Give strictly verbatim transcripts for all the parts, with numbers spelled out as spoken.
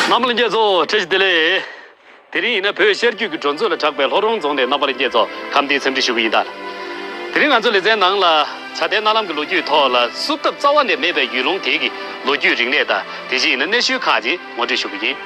རྣམ་པ་ལྷན་རྒྱས་ཚོ་བཀྲ་ཤིས་བདེ་ལེགས། དེ་རིང་ཡིན་ན་བོད་ཤར་རྒྱུད་ཀྱི་འགྲོ་མཛོད་ལ་གྲགས་པའི་ལྷོ་རོང་རྫོང་ནས་རྣམ་པ་ལྷན་རྒྱས་ཚོ་ཁམས་བདེའི་འཚམས་འདྲི་ཞུ་གི་ཡིན་ད། དེ་རིང་ང་ཚོ་ལེ་ཚན་ནང་ལ་བྱ་དེ་གནའ་ལམ་གྱི་ལོ་རྒྱུས་ཐོག་ལ་བསུབ་ཐབས་རྩ་བ་ནས་མེད་པའི་ཡུལ་ལུང་དེ་གི་ལོ་རྒྱུས་རིག་གནས་དང་དེ་བཞིན་ཡིན་ན་གནས་ཤུལ་ཁག་ཅིག་ངོ་སྤྲོད་ཞུ་གི་ཡིན།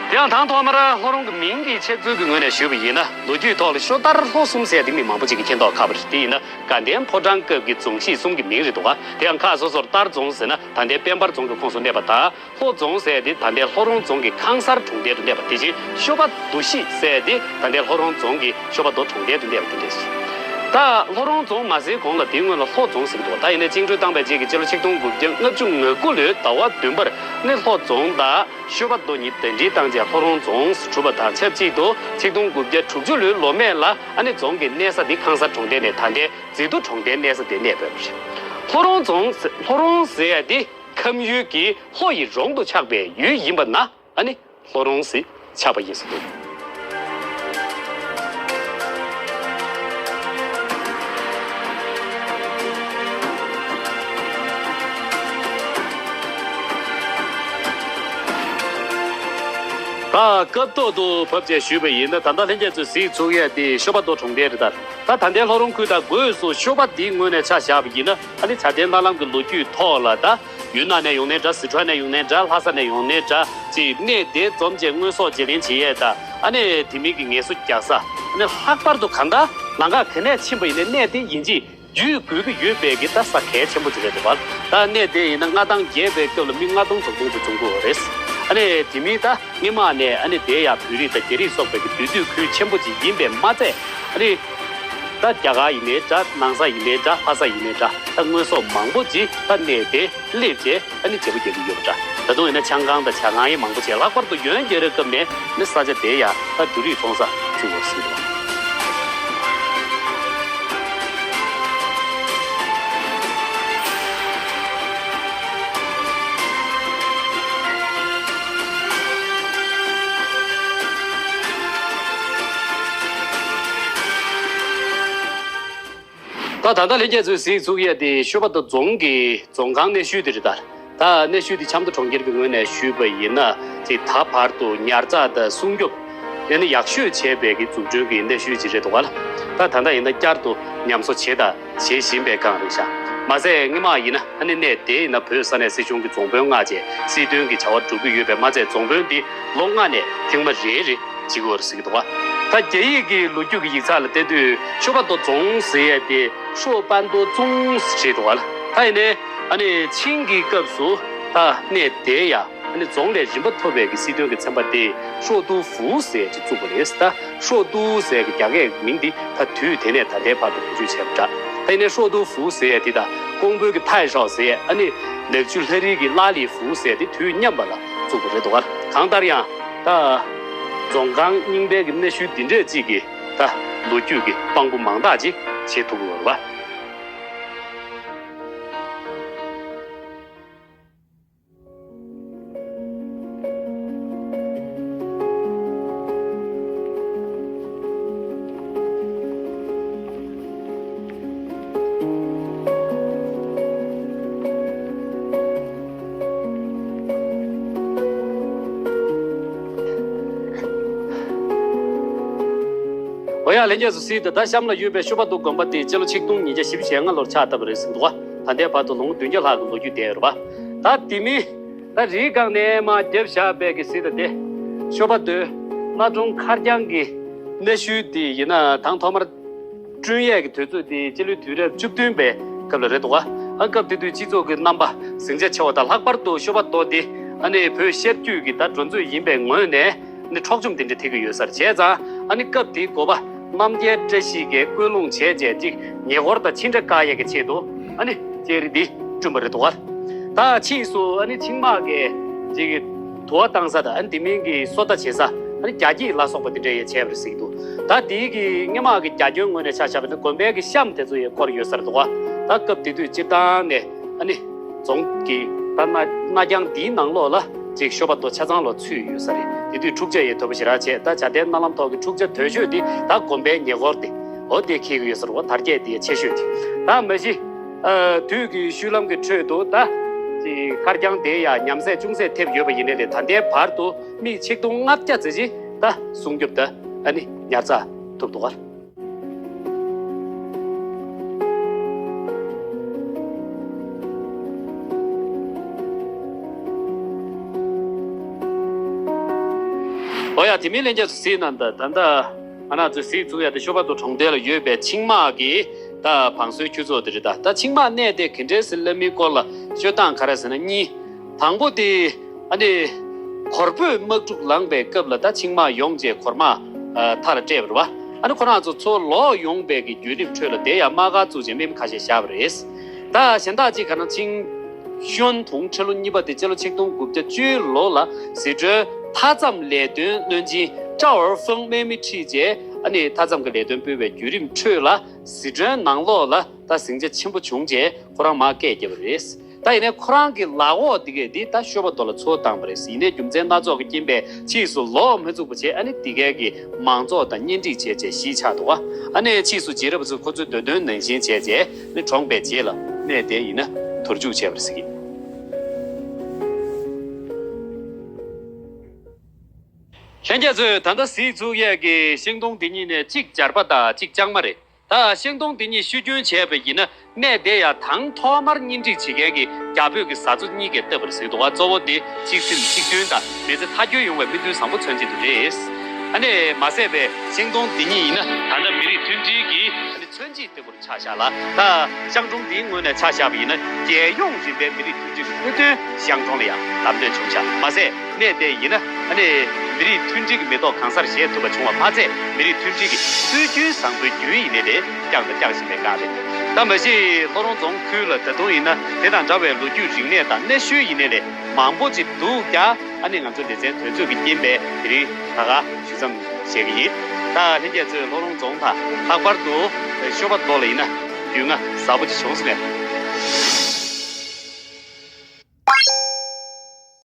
དེ་ཡང་དང་ཐོག་མར་ལྷོ་རོང་གི་མིང་གི་འཆད་ཚུལ་གྱི་ངོས་ནས་ཞུས་པ་ཡིན་ན། ལོ་རྒྱུས་ཐོག་ལ་ཤོ་སྟར་ལྷོ་གསུམ་ཟེར་དེ་མི་མང་པོ་ཅིག་གིས་མཁྱེན་མདོག་ཁ་པོ་རེད། དེ་ཡིན་ན་དགའ་ལྡན་ཕོ་བྲང་སྐབས་ཀྱི་རྫོང་གཞིས་གསུམ་གྱི་མིང་རེད་འདུག་ག་དེ་ཡང་ཁག་སོ་སོར་སྟར་རྫོང་ཟེར་ན་ད་ལྟའི་དཔལ་འབར་རྫོང་གི་ཁོངས་སུ་གནས་པ་དང་། ལྷོ་རྫོང་ཟེར་དེ་ད་ལྟའི་ལྷོ་རོང་རྫོང་གི་ཁང་གསར་གྲོང་རྡལ་དུ་གནས་པ། དེ་བཞིན་ཤོ་པ་རྡོ་གཞིས་ཟེར་དེ་ད་ལྟའི་ལྷོ་རོང་རྫོང་གི་ཤོ་པ་རྡོ་གྲོང་རྡལ་དུ་གནས་པ་དེ་འདྲ་ཞིག་ད་ལྷོ་རོང་རྫོང་མ་ཟེར་གོང་ལ་དེའི་སྔོན་ལ་ལྷོ་རྫོང་ཟེར་གྱི་འདུག་ད་ཡིན་ནའི་བཅིངས་འགྲོལ་བཏང་བའི་རྗེས་ཀྱི་སྤྱི་ལོ་ཆིག་སྟོང་དགུ་བརྒྱ་ལྔ་བཅུ་ང་དགུ་ལོའི་ཟླ་བ་བདུན་པར་ནི་ལྷོ་རྫོང་དང་ཤོ་པ་རྡོ་གཉིས་གདན་འདྲེན་བཏང་རྗེས་ལྷོ་རོང་རྫོང་གྲུབ་པ་དང་ཆབས་ཅིག་ཏུ་ཆིག་སྟོང་དགུ་བརྒྱ་དྲུག་ཅུ་ལོའི་ལོ་སྨད་ལ་ཨ་ནི་རྫོང་གི་གནས་ས་འདི་ཁང་གསར་གྲོང་རྡལ་ནས་ད་ལྟའི་མཛེས་སྡུག་གྲོང་རྡལ་གནས་ས་དེ་གནས་སྤོས་པ་རེད། ལྷོ་རོང་རྫོང་ལྷོ་རོང་ཟེར་ཡ་འདི་ཁམས་ཡུལ་གྱི་ལྷོ་ཡི་རོང་དུ་ཆགས་པའི་ཡུལ་ཡིན་པ་ན་ཨ་ནི་ལྷོ་རོང་ཟེར་ཆགས་པ་ཡིན་ཟེར་འདུག་ད་སྐབས་ཐོག་ཏུ་བབས་ཅེས་ཞུས་པ་ཡིན་ན། ད་ལྟ་ལྷན་རྒྱས་ཚོས་གཟིགས་ཚུགས་ཡས་དེ་ཤོ་པ་རྡོ་གྲོང་རྡལ་རེད་ད། ད་ད་ལྟའི་ལྷོ་རོང་ཁུལ་དང་སྒོས་སུ་ཤོ་པ་འདིའི་ངོས་ནས་ཆ་བཞག་པ་ཡིན་ན། ཨ་ནི་བྱ་དེ་གནའ་ལམ་གྱི་ལོ་རྒྱུས་ཐོག་ལ་ད་ཡུན་ནན་ནས་ཡོང་ནའི་འདྲ། སི་ཁྲོན་ནས་ཡོང་ནའི་འདྲ། ལྷ་ས་ནས་ཡོང་ནའི་འདྲ། ཅིག་གནས་དེ་འཛོམས་བྱས་དངོས་ཟོག་བརྗེ་ལེན་བྱེད་ཡས་དང་། ཨ་ནི་དེ་མིན་གྱི་ངལ་གསོ་རྒྱག་ས། ཨ་ནི་ལྷག་པར་དུ་གང་ལྟར་ལམ་ཁ་ག་ནས་ཕྱིན་པ་ཡིན་ནའི་གནས་དེ་ཡིན་གཅིག་བརྒྱུད་དགོས་ཀྱི་ཡོད་པའི་གི་ད་ས་གལ་ཆེན་པོ་ཅིག་རེད་འདུག་བ། ད་གནས་དེ་ཡིན་ན་མངའ་ཐང་རྒྱས་པའི་སྐབས་ལ་མི་མངའ་སྟོང་དྲུག་སྟོང་དུ་འབྱུང་གི་ཡོད་རེད། ཨ་ནི་དེ་མིན་ད་སྔོན་མ་ནས་ཨ་ནི་དེ་ཡང་བོད་རིགས་དང་རྒྱ་རིགས་སོགས་པའི་གི་འདུས་སྡོད་ཁུལ་ཆེན་པོ་ཅིག་ཡིན་པས་མ་ཚད། ཨ་ནི་ད་རྒྱ་གར་ཡིན་ནའི་འདྲ། ནང་ས་ཡིན་ནའི་འདྲ། ལྷ་ས་ཡིན་ནའི་འདྲ། ད་དངོས་ཟོག་མང་པོ་ཅིག་ད་གནས་དེ་སླེབས་རྗེས་ཨ་ནི་བརྗེ་པོ་རྒྱག་གི་ཡོད་པ་འདྲ། ད་དུང་ཡིན་ན་ཆང་ཁང་དང་ཇ་ཁང་ཡང་མང་པོ་བྱས། ལྷག་པར་དུ་ཡོན་རྒྱལ་རབས་སྐབས་ནས་ནི་ས་ཆ་དེ་ཡང་ད་འབྲུ་རིགས་འཚོང་ས་བྱུང་བ་ཟེར་བ། ད་ད་ལྟ་ལྷན་རྒྱས་ཚོས་གཟིགས་ཚུགས་ཡས་དེ་ཤོ་པ་རྡོ་རྫོང་གི་རྫོང་ཁང་གནས་ཤུལ་དེ་རེད་ད། ད་གནས་ཤུལ་དེ་ཆབ་མདོ་གྲོང་ཁྱེར་གྱི་ངོས་ནས་ཞུས་པ་ཡིན་ན། ཅིག་ད་བར་དུ་ཉར་ཚགས་དང་སྲུང་སྐྱོབ་ཡང་ན་ཡག་ཤོས་བྱས་པའི་གི་འཛུགས་སྐྲུན་གྱི་གནས་ཤུལ་ཅིག་རེད་འདུག་ག་ལ། ད་ད་ལྟ་ཡིན་ན་བསྐྱར་དུ་ཉམས་གསོ་བྱས་དང་བྱེད་བཞིན་པའི་སྒང་རེད་ཤག་མ་ཟད་སྔོན་མ་ཡིན་ན་ཨ་ནི་གནས་དེ་ཡིན་ན་བོད་ས་གནས་སྲིད་གཞུང་གི་རྫོང་དཔོན་མངགས་བྱས་སྲིད་དོན་གྱི་བྱ་བ་སྒྲུབ་ཀྱི་ཡོད་པས་མ་ཚད། རྫོང་དཔོན་འདི་ལོ་ལྔ་ནས་ཐེངས་མ་རེ་རེ་བྱེད་ཀྱི་ཡོད་རེད་ཟེར་གྱི་འདུག་ག་ད་རྒྱ་ཡིག་གི་ལོ་རྒྱུས་ཀྱི་ཡིག་ཚགས་ལ་བལྟས་དུས་ཤོ་པ་རྡོ་རྫོང་ཟེར་ཡས་དེ་ཧྲོ་པན་ཏོ་ཙུང་ཟེར་འདུག་ག་ལ། ད་ཡིན་ནའི་ཨ་ནི་ཆིང་གི་སྐབས་སུ་ད་གནས་དེ་ཡང་ཨ་ནི་རྫོང་ལས་རིམ་པ་མཐོ་བའི་གི་སྲིད་དོན་གྱི་ཚན་པ་དེ་ཧྲོ་ཏུ་ཧྥུ་ཟེར་ཅིག་བཙུགས་པ་རེད། ད་ཧྲོ་ཏུ་ཟེར་གྱི་རྒྱ་སྐད་མིང་འདི་ད་དུས་དེ་ནས་ད་ལྟའི་བར་དུ་བེད་སྤྱོད་བྱས་པ་འདྲ། ད་ཡིན་ནའི་ཧྲོ་ཏུ་ཧྥུ་ཟེར་ཡས་དེ་དང་ཀོང་པོའི་གི་ཐའི་ཧྲའོ་ཟེར་ཡས། ཨ་ནི་ལེགས་བཅུ་ལྷ་རིས་ཀྱི་ལ་ལི་ཧྥུ་ཟེར་ཡས་དེ་དུས་མཉམ་པ་ལ་བཙུགས་པ་རེད་འདུག་ག་གང་ལྟར་ཡང་ད་རྫོང་ཁང་རྙིང་པའི་གི་གནའ་ཤུལ་འདི་འདྲས་ཅིག་གི་ད་ལོ་རྒྱུས་ཀྱི་དཔང་པོ་མང་དག་ཅིག་བྱེད་ཐུབ་ཀྱི་ཡོད་རེད་པ། འོ་ཡ། ལྷན་རྒྱས་ཚོ་གཟིགས་དང་། ད་གཤམ་ལ་ཡོད་པའི་ཤོ་པ་རྡོ་དགོན་པ་དེ་སྤྱི་ལོ་ཆིག་སྟོང་ཉིས་བརྒྱ་བཞི་བཅུ་ཞེ་ལྔ་ལོར་ཕྱག་བཏབ་པ་རེད་ཟེར་འདུག་ག་ད་ལྟའི་བར་དུ་ལོ་ངོ་བདུན་བརྒྱ་ལྷག་གི་ལོ་རྒྱུས་ལྡན་ཡོད་རེད་པ། ད་དེ་མིན་ད་རིའི་སྒང་ནས་མར་རྒྱབ་བཞག་པའི་གི་གཟིགས་དང་དེ། ཤོ་པ་རྡོའི་གནའ་གྲོང་མཁར་གྱང་གི་གནའ་ཤུལ་དེ་ཡིན་ན་དང་ཐོག་མར་བསྐྲུན་ཡས་ཀྱི་དུས་ཚོད་དེ་སྤྱི་ལོའི་དུས་རབས་བཅུ་བདུན་པའི་སྐབས་ལ་རེད་འདུག་ག་ཨ་སྐབས་དེ་དུས་སྤྱི་ཚོགས་ཀྱི་རྣམ་པ་ཟིང་ཆ་ཆེ་བ་དང་། ལྷག་པར་དུ་ཤོ་པ་རྡོ་དེ་ཨ་ནི་བོད་ཤར་རྒྱུད་ཀྱི་ད་འགྲོ་མཛོད་ཡིན་པའི་ངོས་ནས་ནི་འཕྲོག་བཅོམ་དེ་འདྲ་ཐེབས་ཀྱི་ཡོད་ས་རེད། བྱས་ཙང་ཨ་ནི་སྐབས་དེའི་འགོ་པ་རྣམ་རྒྱལ་བཀྲ་ཤིས་ཀྱིས་སྐུལ་སློང་བྱས་རྗེས་ཅིག་ཉེ་འཁོར་དང་ཕྱི་འབྲེལ་བཀག་ཡས་ཀྱི་ཆེད་དུ་ཨ་ནི་ལྕགས་རི་འདི་བསྐྲུན་པ་རེད་འདུག་ག་ད་ཕྱིས་སུ་ཨ་ནི་ཆིང་དམག་གིས་ཅིག་དུ་བ་བཏང་ས་དང་། ཨ་ནི་དེ་མིན་གྱི་སོ་ལྟ་བྱེད་ས། ཨ་ནི་རྒྱ་སྐྱེད་ལ་སོགས་པ་དེ་འདྲ་ཡང་བྱས་པ་རེད་ཟེར་གྱི་འདུག་ད་དེའི་གི་སྔོན་མ་གི་རྒྱ་ཁྱོན་ངོས་ནས་ཆ་བཞག་པ་ན་དགོན་པའི་གི་གཤམ་དེ་ཚོ་ཡང་བསྐོར་ཡོད་ས་རེད་འདུག་ག་ད་སྐབས་དེ་དུས་སྤྱིར་བཏང་ནས་ཨ་ནི་རྫོང་གི་ད་གནའ་གནའ་གྱང་འདིའི་ནང་ལོགས་ལ་ཅིག་ཤོ་པ་རྡོ་ཆ་ཚང་ལོ་ཚུད་ཡོད་ས་རེད། དེ་དུས་འཁྲུག་ཆ་ཡང་དོད་པོ་ཞེ་དྲག་བྱས། ད་བྱ་དེ་གནའ་ལམ་ཐོག་གི་འཁྲུག་ཆ་དོད་ཤོས་དེ་ད་དགོན་པའི་ཉེ་འཁོར་དེ། འོ་དེ་འཁེལ་གྱི་ཡོད་ས་རེད། འོ་དར་རྒྱས་དེ་ཆེ་ཤོས་དེ། ད་མ་གཞི་ཨ་དུས་ཀྱི་ཤུལ་ལམ་གྱི་ཁྲོད་དུ་ད་ དཀར་རྐྱང་དེ་ཡང་ཉམས་ཚད་ཅུང་ཟད་ཐེབས་ཡོད་པ་ཡིན་ནའི་ལས། ད་ལྟའི་བར་དུ་མི་ཆིག་སྟོང་ལྔ་བརྒྱ་ཙམ་ཅིག་ད་སྲུང་སྐྱོབ་ད་ཨ་ནི་ཉར་ཚགས་ཐུབ་འདུག་ག། ཨོ་ཡ། དེ་མིན་ལྷན་རྒྱས་ཚོ་གཟིགས་གནང་དང་། ད་ལྟ་ང་རང་ཚོས་གཟིགས་ཚུགས་ཡ་དེ་ཤོ་པ་ཏོ་གྲོང་རྡལ་ལ་ཡོད་པའི་ཆིང་དམག་གི་ད་བང་སོའི་ཁྱུ་ཚོགས་དེ་རེད། ད་ད་ཆིང་དམག་གནས་དེ་ག་འདྲས་སེ་སླེབས་མིན་སྐོར་ལ་ཤོད་སྟངས་ག་རེ་ཟེར་ན་གཉིས། དང་པོ་དེ་ཨ་ནི་གོར་བུས་དམག་འཁྲུག་ལངས་པའི་སྐབས་ལ་ད་ཆིང་དམག་ཡོང་བྱས་གོར་དམག་ཨ་མཐའ་ལ་སྤྲད་པ་རེད་པ། ཨ་ནི་ཁོ་རང་ཚོ་ཚུར་ལོག་ཡོང་བའི་གི་བརྒྱུད་རིམ་ཁྲོད་ལ་དེ་ཡང་དམག་སྒར་བཙུགས་བྱས་དམག་མི་ཁ་ཤས་བཞག་པ་རེད། ད་གཞན་དག་ཅིག་ག་ན་ཆིང་ཞོན་དུང་ཁྲི་ལོ་གཉིས་པ་དེ་སྤྱི་ལོ་ཆིག་སྟོང་དགུ་བརྒྱ་བཅུ་ལོ་ལ་ཟི་ཁྲོན་མཐའ་མཚམས་ལས་དོན་བློན་ཆེན་ཀྲའོ་ཨར་ཧྥང་དམག་མི་ཁྲིད་བྱས་ཨ་ནི་མཐའ་མཚམས་ཀྱི་ལས་དོན་སྤེལ་བའི་བརྒྱུད་རིམ་ཁྲོད་ལ་ཟི་ཁྲོན་ནང་ལོགས་ལ་ད་ཟིང་ཆ་ཆེན་པོ་བྱུང་བྱས་ཁོ་རང་མར་སྐད་བརྒྱབ་པ་རེད། ད་ཡིན་ནའི་ཁོ་རང་གི་ལག་འོག་འདི་གས་འདི་ད་ཤོ་པ་ཏོ་ལ་འཚོལ་བཏང་བ་རེད། ཡིན་ནའི་རྒྱུ་མཚན་སྣ་ཚོགས་ཀྱི་རྐྱེན་པས་ཕྱིས་སུ་ལོག་མི་ཚུགས་པ་བྱས་ཨ་ནི་འདི་གས་ཀྱི་མང་ཚོགས་དང་གཉེན་སྒྲིག་བྱས་བྱས་གཞིས་ཆགས་འདུག་ག། ཨ་ནི་ཕྱིས་སུ་རྗེས་རབས་ཚོས་ཁོ་ཚོའི་འདོད་དོན་ནང་བཞིན་བྱས་བྱས་ནི་གྲོངས་པའི་རྗེས་ལ་གནས་དེ་ཡིན་ན་དུར་འཇུག་བྱས་པ་རེད་ཟེར་གྱི། ལྷན་རྒྱས་ཚོས་ད་ལྟ་གཟིགས་ཚུགས་ཡས་ཀྱི་ཤིང་སྡོང་འདི་གཉིས་ནས་གཅིག་སྦྱར་པ་དང་གཅིག་ལྕང་མ་རེད། ད་ཤིང་སྡོང་འདི་གཉིས་ཤུལ་སྐྱོན་བྱས་པ་ཡིན་ན་གནས་དེ་ཡང་དང་ཐོག་མར་གཉེན་སྒྲིག་བྱེད་མཁན་གྱི་རྒྱ་བོད་ཀྱི་བཟའ་ཚོ་གཉིས་ཀས་བཏབ་པ་རེད་ཟེར་འདུག་ག། གཙོ་བོ་དེ་གཅིག་སེམས་གཅིག་མཐུན་དང་མི་ཚེ་མཐའ་འཁྱོལ་ཡོང་བའི་སྨོན་འདུན་བཟང་པོ་མཚོན་བྱེད་དུ་རེད། ཨ་ནི་མ་ཟད་པའི་ཤིང་སྡོང་འདི་གཉིས་ཡིན་ན་ད་ལྟ་མི་རིགས་མཐུན་སྒྲིལ་གྱི་ཨ་ནི་མཚོན་བྱེད་ལྟ་བུར་ཆགས་བཞག་ལ། ད་ཤང་གྲོང་འདིའི་ངོས་ནས་ཆ་བཞག་པ་ཡིན་ན་རྒྱལ་ཡོངས་རིམ་པའི་མི་རིགས་མཐུན་སྒྲིལ་གྱི་སྨོན་འདུན་ཤང་གྲོང་ལ་ཡང་ལམ་སྟོན་བྱུང་བཞག། མ་ཟད་གནས་དེ་ཡིན་ན་ཨ་ནི་མི་རིགས་མཐུན་སྒྲིལ་གྱི་མེ་ཏོག་གང་སར་བཞད་ཐུབ་པ་བྱུང་བ་མ་ཚད་མི་རིགས་མཐུན་སྒྲིལ་གྱི་སྲོལ་རྒྱུན་བཟང་པོའི་རྒྱུན་ཡིན་ནའི་ལས་བསྐྱངས་དང་བསྐྱངས་བཞིན་པའི་སྒང་རེད། ད་མ་གཞི་ལྷོ་རོང་རྫོང་ཁུལ་ལ་ད་དུང་ཡིན་ན་དེ་དང་འདྲ་བའི་ལོ་རྒྱུས་རིག་གནས་དང་གནའ་ཤུལ་ཡིན་ནའི་ལས་མང་པོ་ཅིག་འདུག་ཀྱང་ཨ་ནི་ང་ཚོ་སྡེ་ཚན་དོན་གཙོ་གི་རྐྱེན་པས་དེ་རིང་ད་ག་ཞུ་མཚམས་བཞག་གི་ཡིན། ད་ལྷན་རྒྱས་ཚོས་ལྷོ་རོང་རྫོང་དང་ལྷག་པར་དུ་ཤོ་པ་རྡོ་ལ་ཡིན་ན་རྒྱུས་མངའ་ཟབ་པོ་ཅིག་བྱུང་སོང་ངས།